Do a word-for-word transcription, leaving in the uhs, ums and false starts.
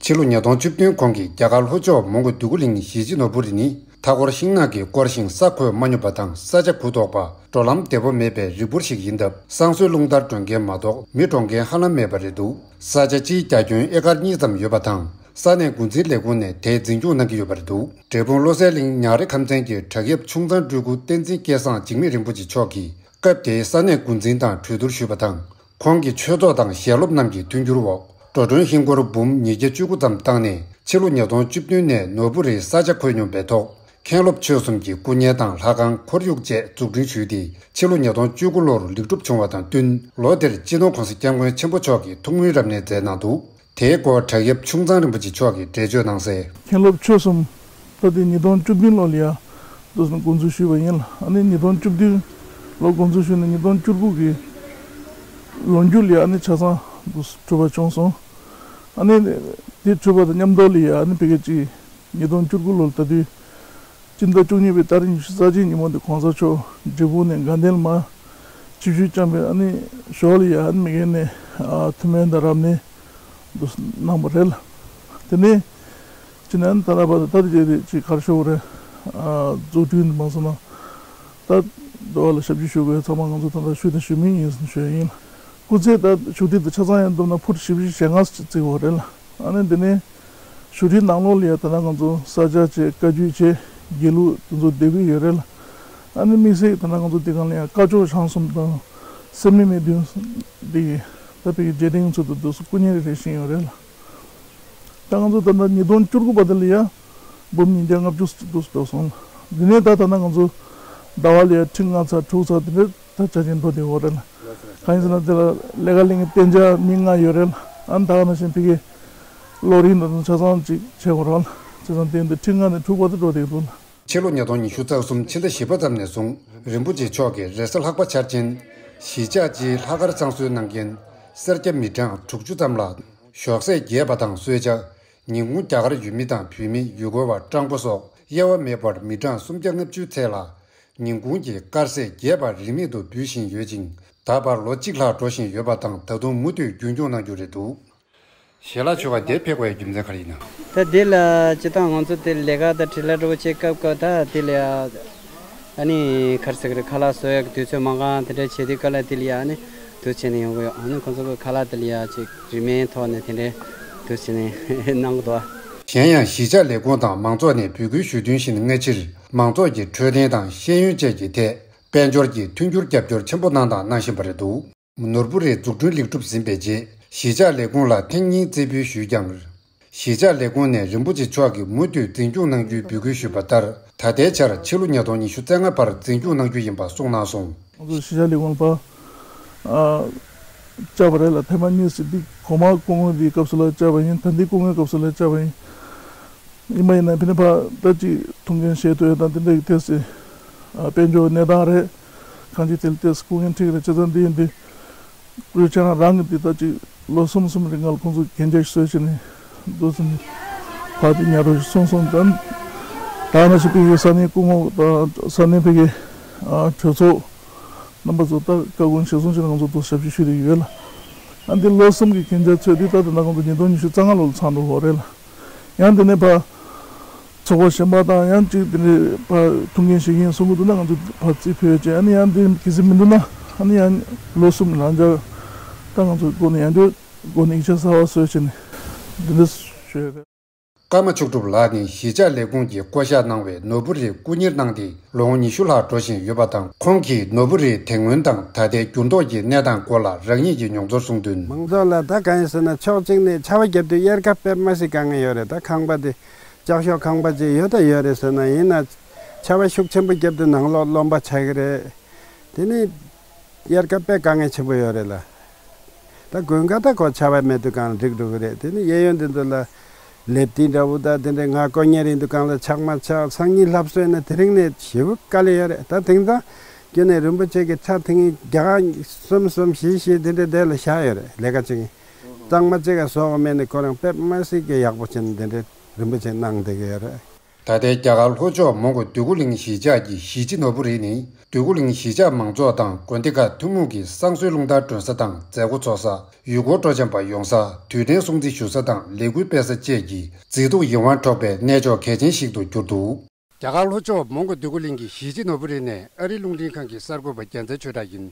ཕྱི་ལོ་ཉིས་སྟོང་བཅུ་བདུན་གོང་གི་རྒྱ་གར་ལྷོ་ཕྱོགས་མོན་གྷོ་འདོད་རྒུ་གླིང་གཞིས་བྱེས་ནོར་བུ་རི་ནི། མཐའ་འཁོར་ཤིང་ནགས་ཀྱིས་བསྐོར་ཞིང་ས་གོས་མ་སྙོམས་པ་དང་ས་ཆ་གུ་དོག་པ། འགྲོ་ལམ་བདེ་པོ་མེད་པའི་རི་སྐོར་ཞིག་ཡིན་སྟབས། བསང་གསོལ་རླུང་ལྟར་འགྲོ་མཁན་མ་གཏོགས་མི་འགྲོ་མཁན་ཧ་ལམ་མེད་པ་རེད་འདུག་ས་ཆ་སྤྱིའི་རྒྱ་ཁྱོན་ཨེ་ཀར་གཉིས་ཙམ་ཡོད་པ་དང་། ས་གནས་འགོ་འཛིན་ལས་ཁུངས་ནས་དེ་འཛིན་སྐྱོང་གནང་གི་ཡོད་པ་རེད་འདུག་འབྲས་སྤུངས་བློ་གསལ་གླིང་ཉག་རི་ཁམས་ཚན་གྱི་བྲག་གཡབ་ཆུང་ཚང་སྤྲུལ་སྐུ་བསྟན་འཛིན་སྐལ་བཟང་འཇིགས་མེད་རིན་པོ་ཆེ་མཆོག་གིས། སྐབས་དེའི་ས་གནས་འགོ་འཛིན་དང་གྲོས་བསྡུར་ཞུས་པ་དང་། ཁོང་གི་ཆོས་ཚོགས་དང་ཞལ་སློབ་རྣམས་ཀྱི་མཐུན་འགྱུར་འོག་འགྲོ་གྲོན་ཧིན་སྒོར་འབུམ་ཉིས་བརྒྱ་བཅུ་དགུ་ཙམ་བཏང་ནས། ཕྱི་ལོ་ཉིས་སྟོང་བཅུ་བདུན་ནས་ནོར་བུ་རིའི་ས་ཆ་ཁོད་སྙོམས་པའི་ཐོག་མཁན་སློབ་ཆོས་གསུམ་གྱི་སྐུ་བརྙན་དང་ལྷ་ཁང་ཁོར་ཡུག་བཅས་འཛུགས་སྐྲུན་ཞུས་ཏེ། ཕྱི་ལོ་ཉིས་སྟོང་བཅུ་དགུ་ལོར་ལེགས་གྲུབ་བྱུང་བ་དང་བསྟུན། ལོ་དེར་སྤྱི་ནོར་༸གོང་ས་༸སྐྱབས་མགོན་ཆེན་པོ་མཆོག་གིས་ཐུགས་སྨོན་རབ་གནས་མཛད་གནང་འདུག་དེའི་སྐོར་བྲག་གཡབ་ཆུང་ཚང་རིན་པོ་ཆེ་མཆོག་གིས་འགྲེལ་བརྗོད་གནང་གསལ། མཁན་སློབ་ཆོས་གསུམ། ད་དེ་ཉིས་སྟོང་བཅུ་བདུན་ལོ་ལ་ཡ། འདུག་སེ་འགོ་འཛུགས་ཞུས་པ་ཡིན་ལ། ཨ་ནི་ཉིས་སྟོང་བཅུ་བདུན་ལོ་འགོ་འཛུགས་ཞུས་ནས་ཉིས་སྟོང་བཅུ་དགུ་གི་ལོ་མཇུག་ལ་ཡ་ཨ་ནི་ཆ་ཚང་འདུག་སེ་གྲུབ་པ་བྱུང་སོང་། ཨ་ནི་དེ་གྲུབ་པ་དང་མཉམ་དུ་ལ་ཡ་ཨ་ནི་ཕ་གི་ཅིག་ཉིས་སྟོང་བཅུ་དགུ་ལོ་ལ་ད་དུས་སྤྱི་ཟླ་བཅུ་གཉིས་པའི་ཏ་རིག་ཉི་ཤུ་རྩ་གཅིག་ཉིན་མོ་དེ་གོང་ས་མཆོག་འབྲས་སྤུངས་ནས་དགའ་ལྡན་མར་ཆིབས་བསྒྱུར་བསྐྱངས་པའི་ཨ་ནི་ཞོར་ལ་ཡ་ཨ་ནི་མི་སྒེར་ནས་ཨ་ཐུགས་སྨོན་དང་རབ་གནས་འདུག་སེ་གནང་བ་རེད་ལ། དེ་ནས་ཅི་ནས་ད་ལྟ་བར་དུ་ད་དེ་རྗེས་དེ་ཅིག་ག་རེ་ཞུ་དགོས་རེད། ཨ་འཛུགས་སྐྲུན་མ་སོང་ན་ད་འགྲོ་བ་ལ་ཞབས་ཕྱི་ཞུ་དགོས་ཚང་མ་ང་ཚོ་ད་ལྟ་ཞུ་དང་ཞུ་མུས་ཡིན་ཟེར་ཞུ་ཡ་ཡིན་ལ། སྐུ་ཚེ་ད་བཞུགས་ཁྲི་དེ་ཆ་ཚང་ཡང་བསྡོམས་ན་ཕུཊ་བཞི་བཅུ་ཞེ་ལྔ་ཙམ་བརྩི་དགོས་རེད་ལ། ཨ་ནི་དེ་ནས་བཞུགས་ཁྲིའི་ནང་ལོགས་ལ་ཡང་ད་ལྟ་ང་ཚོ་ས་སྐྱ་བཅས་བཀའ་བརྒྱུད་བཅས་དགེ་ལུགས་དེ་ཚོ་སྡོད་ཀྱི་ཡོད་རེད་ལ། ཨ་ནི་དམིགས་བསལ་ད་ལྟ་ང་ཚོ་འདི་གང་ལ་ཡང་སྐ་ཅོག་ཞང་གསུམ་དང་སེར་སྨད་སྨད་འདུན་འདི་གི་ད་བོད་ཀྱི་རྗེས་དྲན་ཚོ་དུ་དུ་སུ་སྐུ་བརྙན་རེ་རེ་བཞེངས་ཡོད་རེད་ལ། ད་ང་ཚོ་ད་ལྟ་ཉིས་སྟོང་བཅུ་དགུ་བར་དུ་ལ་ཡ་འབུམ་ཉིས་བརྒྱ་ལྔ་བཅུ་ཙམ་འགྲོ་སོང་ལ། འདི་ནས་ད་ད་ལྟ་ང་ཚོ་ཟླ་བ་ལ་ཡ་ཁྲི་ལྔ་ཚར་དྲུག་ཚར་དེ་འདྲ་ད་ཆ་ཅན་འགྲོ་བསྡད་ཡོད་རེད་ལ། གང་ཡིན་ཟེར་ན་དེ་ལ་ལས་ཀ་ལས་ངན་གཏན་འཇགས་མི་ལྔ་ཡོད་རེད་ལ། ཨ་ནི་ད་ག་ནང་བཞིན་ཕ་གི་གློག་རིན་དང་ཆ་ཚང་ཅིག་བྱེད་དགོས་རེད་ལ། ཆ་ཚང་དེ་འདི་ཁྲི་ལྔ་ནས་དྲུག་བར་དུ་འགྲོ་བསྡད་འདུག་ལ། ཕྱི་ལོ་ཉིས་སྟོང་ཉི་ཤུ་རྩ་གསུམ་ཕྱི་ཟླ་བཞི་པ་ཙམ་ནས་བཟུང་རིན་པོ་ཆེ་མཆོག་གིས་རེས་གཟའ་ལྷག་པ་འཆར་ཅན་གཞིས་ཆགས་སྤྱིའི་ལྷག་དཀར་བསང་གསོལ་གནང་མཁན་སེར་སྐྱ་མི་གྲངས་དྲུག་ཅུ་ཙམ་ལ་ཞོགས་ཟས་རྒྱས་པ་དང་གསོལ་ཇ། ཉིན་གུང་རྒྱ་གར་ཡུལ་མི་དང་བོད་མི་ཡུལ་སྐོར་བ་སྤྲང་པོ་སོགས་དབྱེ་བ་མེད་པར་མི་གྲངས་སུམ་བརྒྱ་ལྔ་བཅུ་ཚད་ལ་ཉིན་གུང་གི་དཀར་ཟས་རྒྱས་པ་རིན་མེད་དུ་འབུལ་བཞིན་ཡོད་ཅིང་། ད་བར་ལོ་གཅིག་ལྷག་འགྲོ་བཞིན་ཡོད་པ་དང་ད་དུང་མུ་མཐུད་རྒྱུན་སྐྱོང་གནང་རྒྱུ་རེད་འདུག་ཞལ་ལག་མཆོད་ཁང་དེ་ཕེབས་དགོས་ཡའི་རྒྱུ་མཚན་ག་རེ་ཡིན་ནམ། ད་དེ་ལ་སྤྱིར་བཏང་ང་ཚོ་དེ་ལས་ཀ་དང་འཕྲིན་ལས་འདྲ་བོ་བྱེད་སྐབས་སྐབས་ད་དེ་ལ་ཨ་ནི་ག་རེ་ཟེར་གི་རེད། ཁ་ལག་བཟོ་ཡག་གི་དུས་ཚོད་མ་འགའ་དེ་འདྲ་བྱེད་དུས་སྐབས་ལ་དེ་ལ་ཨ་ནི་དུས་བྱས་ནས་ཡོང་གི་ཡོད། ཨ་ནི་ཁོང་ཚོ་གི་ཁ་ལག་དེ་ལ་ཡ་ཅིག་རིན་མེད་ཐོག་ནས་དེ་འདྲ་དུས་བྱས་ནས་གནང་གི་འདུག་གཞན་ཡང་གཞིས་ཆགས་ལས་ཁུངས་དང་མང་ཚོགས་ནས་འབོད་སྐུལ་ཞུ་དོན་བཞིན་སྔ་ཕྱིར་མང་ཚོགས་ཀྱི་འཕྲོད་བསྟེན་དང་ཤེས་ཡོན་བཅས་ཀྱི་ཐད་དཔལ་འབྱོར་གྱི་མཐུན་འགྱུར་རྒྱབ་སྐྱོར་ཆེན་པོ་གནང་དང་གནང་བཞིན་པ་རེད་འདུག་ནོར་བུ་རིའི་འཛུགས་སྐྲུན་ལེགས་གྲུབ་ཟིན་པའི་རྗེས་གཞིས་ཆགས་ལས་ཁུངས་ལ་ཐེངས་གཉིས་རྩེ་ཕུལ་ཞུས་ཀྱང་། གཞིས་ཆགས་ལས་ཁུངས་ནས་རིན་པོ་ཆེ་མཆོག་གིས་མུ་མཐུད་འཛིན་སྐྱོང་གནང་རྒྱུའི་འབོད་སྐུལ་ཞུས་པ་ལྟར། ད་ལྟའི་ཆར་ཕྱི་ལོ་ཉིས་སྟོང་ཉི་ཤུ་རྩ་ལྔ་བར་འཛིན་སྐྱོང་གནང་རྒྱུ་ཡིན་པ་གསུངས་གནང་སོང་། ང་ཚོ་གཞིས་ཆགས་ལས་ཁུངས་ལ་ཕར་ཨ་བཅར་བ་རེད་ལ། ཐེངས་མ་གཉིས་ཤིག་འདི་གོང་མ་སྐུ་ངོ་འདིའི་སྐབས་སུ་ལ་བཅར་བ་ཡིན། ད་འདི་སྐུ་ངོའི་སྐབས་སུ་ལ་བཅར་བ་ཡིན། ཡིན་པ་ཡིན་ན་ཕི་ནི་ཕ་ད་ཅིག་ཐུགས་འགན་བཞེས་ཐུབ་ཡ་དང་དེ་འདྲ་གི་ཏོག་ཙམ་ཨ་དཔལ་འབྱོར་གནས་སྟངས་རེད། གང་ཅི་དེ་ལ་ཏོག་ཙམ་སྐུ་ངལ་འཕྲད་ཀྱི་རེད། བྱས་ཙང་འདི་ཡིན་དུས་ཁོས་ཁྱེད་རང་རང་གི་འདི་ད་ཅིག་ལོ་གསུམ་གསུམ་རིང་ལ་ཁོང་ཚོ་གན་རྒྱ་ཞིག་བཟོས་བྱས་ནས་འདུག་ཟེར་ནས་ཕར་དེ་ཉར་རོགས་ཞིག་གསུངས་སོང་། ད་ད་ནང་བཞིན་ཕ་གི་ས་གནས་སྐུ་ངོ་དང་ས་གནས་ཕ་གི་ཨ་གྲོས་ཚོགས་རྣམ་པ་ཚོ་ད་བཀའ་དགོངས་གཞིར་བཟུང་བྱས་ནས་ང་ཚོ་འདུག་ཞབས་ཞུ་ཞུ་རེ་ཡོད་ལ། ཨ་འདི་ལོ་གསུམ་གྱི་གན་རྒྱ་ཚོད་འདི་ད་ད་ལྟ་ང་ཚོ་ཉིས་སྟོང་ཉི་ཤུ་རྩ་ལྔ་ལོ་ལ་ཚང་འགྲོ་གི་རེད་ལ། ཡང་དེ་ནས་ཕར་ཚོགས་པ་གཞན་པ་དང་ཡང་གཅིག་དེ་འདྲའི་ཕར་ཐུགས་འགན་བཞེས་ཀྱི་ཡིན་གསུང་གི་འདུག་ན་ང་ཚོ་ཕར་རྩིས་ཕུལ་ཡོད་ཅེས། ཨ་ནི་ཡང་དེ་གལ་སྲིད་མི་འདུག་ན་ཨ་ནི་ཡང་ལོ་གསུམ་རང་འཇགས་ད་ང་ཚོ་སྒོ་ནས་ཡང་བསྐྱར་སྒོ་ནས་ཡིག་ཆ་གསར་པ་བཟོས་བྱས་ནས་འདི་འདྲ་ཞུ་ཡོད་རེད། ཀརྨ་མཆོག་གྲུབ་ལགས་ནི་གཞིས་ཆགས་ལས་ཁུངས་ཀྱིས་བསྐོ་གཞག་གནང་བའི་ནོར་བུ་རིར་སྐུ་གཉེར་གནང་སྟེ་ལོ་ངོ་ཉི་ཤུ་ལྷག་འགྲོ་བཞིན་ཡོད་པ་དང་། ཁོང་གིས་ནོར་བུ་རིའི་དེ་སྔོན་དང་ད་ལྟའི་འགྱུར་ལྡོག་གི་གནས་སྟངས་སྐོར་ལ་རང་ཉིད་ཀྱི་མྱོང་ཚོར་གསུངས་དོན། མང་ཚོགས་ལ་ད་གང་ཡིན་ཟེར་ན་ཕྱོགས་གཅིག་ནས་ཆར་པ་བརྒྱབ་དུས་དབྱར་ཁ་དཔེ་མ་སྲིད་དཀའ་ངལ་ཡོད་རེད། ད་ཁང་པ་དེ་ལྕགས་ཤོག་ཁང་པ་ཅིག་ཡོད་ད་ཡོད་རེད་ཟེར་ན། ཡིན་ན་ཆར་པ་ཤུགས་ཆེན་པོ་བརྒྱབ་དུས་ནང་ལོགས་རློན་པ་ཆགས་ཀྱི་རེད། དེ་ནི་དབྱར་ཁ་དཔེ་དཀའ་ངལ་ཆེན་པོ་ཡོད་རེད་ལ། ད་དགུན་ཁ་ད་ཁོ་ཆར་པ་མེད་དུས་གང་འགྲིག་འགྲོ་གི་རེད། དེ་ནི་གཡས་གཡོན་དེ་ཚོ་ལ་ལེབ་ཏི་འདྲ་བོ་ད་དེ་འདྲའི་ང་དཀོན་གཉེར་ཡིན་དུས་གང་ལ་ཆག་མ་ཆག་སང་ཉིན་ལྷབ་སོང་ན་དེ་རིང་ནས་ཞེ་པོ་དཀའ་ལས་ཡོད་རེད། ད་དེང་སང་རྒྱུན་ནས་རིན་པོ་ཆེ་གི་ཕྱག་དེ་ངས་རྒྱ་གར་གསུམ་གསུམ་བཞི་བཞི་དེ་འདྲའི་དེ་ལ་བཞག་ཡོད་རེད། ལས་ཀ་བྱེད་མཁན་གཙང་མ་གཅིག་ག་བཟོ་བ་མེད་ནས་ཁོ་རང་དཔེ་མ་སྲིད་ཀྱི་ཡག་པོ་བྱས་ནས་དེ་འདྲའི་རིན་པོ་ཆེ་གནང་བསྡད་ཀྱི་ཡོད་རེད། ད་ལྟའི་རྒྱ་གར་ལྷོ་ཕྱོགས་མོན་གྷོ་འདོད་རྒུ་གླིང་གཞིས་ཆགས་ཀྱི་གཞིས་སྤྱི་ནོར་བུ་རི་ནི། འདོད་རྒུ་གླིང་གཞིས་ཆགས་མང་ཚོགས་དང་དགོན་སྡེ་ཁག་ཐུན་མོང་གི་བསང་གསོལ་རླུང་རྟ་སྒྲོན་ས་དང་མཛད་སྒོ་ཚོགས་ས། ཡུལ་སྐོར་སྤྲོ་འཆམ་པ་ཡོང་ས། དུས་དྲན་སྲུང་བརྩི་ཞུ་ས་དང་ལས་འགུལ་སྤེལ་ས་བཅས་ཀྱི་མཛེས་སྡུག་ཡིད་དབང་འཕྲོག་པའི་གནས་མཆོག་གལ་ཆེན་ཞིག་ཏུ་གྱུར་འདུག་རྒྱ་གར་ལྷོ་ཕྱོགས་མོན་གྷོ་འདོད་རྒུ་གླིང་གི་གཞིས་སྤྱི་ནོར་བུ་རི་ནས་ཨ་རིའི་རླུང་འཕྲིན་ཁང་གི་གསར་འགོད་པ་རྒྱལ་མཚན་ཆོས་གྲགས་ཡིན།